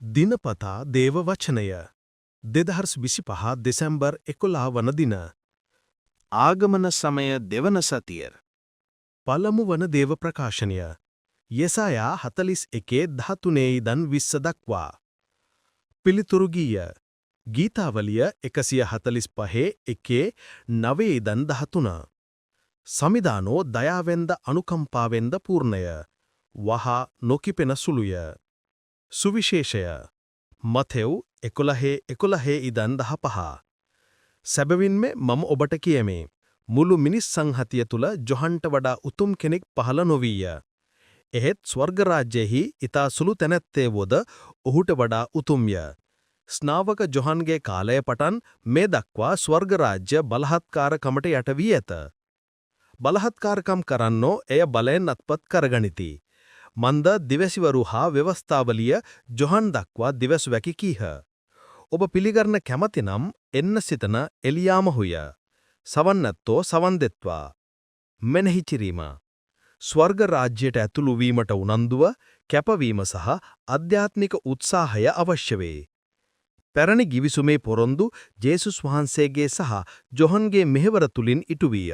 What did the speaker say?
දිනපතා දේව වචනය 2025 දෙසැම්බර් 11 වන දින. ආගමන සමය දෙවන සතිය. පළමු වන දේව ප්‍රකාශනය යෙසායා 41 13 ඉඳන් 20 දක්වා. පිළිතුරු ගීය ගීතාවලිය 145 1 9 ඉඳන් 13. සමිඳානෝ දයාවෙන්ද අනුකම්පාවෙන්ද පූර්ණය. වහා නොකිපෙන සුළුය. සුවිශේෂය මතෙව් 11 11 ඉඳන් 15. සැබවින්ම මම ඔබට කියමි. මුළු මිනිස් සංහතිය තුල ජොහන්ට වඩා උතුම් කෙනෙක් පහළ නොවීය. එහෙත් ස්වර්ග රාජ්‍යයෙහි ඉතා සුළු තැනැත්තේ වුවද ඔහුට වඩා උතුම්ය. ස්නාවක ජොහන්ගේ කාලය පටන් මේ දක්වා ස්වර්ග රාජ්‍ය බලහත්කාරකමට යට වී ඇත. බලහත්කාරකම් කරන්නෝ එය බලයෙන් අත්පත් කරගනිති. මන්ද දිවැසිවරු හා ව්‍යවස්ථාවලිය ජොහන් දක්වා දිවස් වැකි කීහ. ඔබ පිළිගන්න කැමති නම් එන්න සිතන එලියාම ඔහුය. සවන් ඇත්තෝ සවන් දෙත්වා. මෙනෙහි කිරීම. ස්වර්ග රාජ්‍යයට ඇතුළු වීමට උනන්දුව, කැපවීම සහ ආධ්‍යාත්මික උත්සාහය අවශ්‍ය වේ. පැරණි ගිවිසුමේ පොරොන්දු ජේසුස් වහන්සේගේ සහ ජොහන්ගේ මෙහෙවර තුලින් ඉටු විය.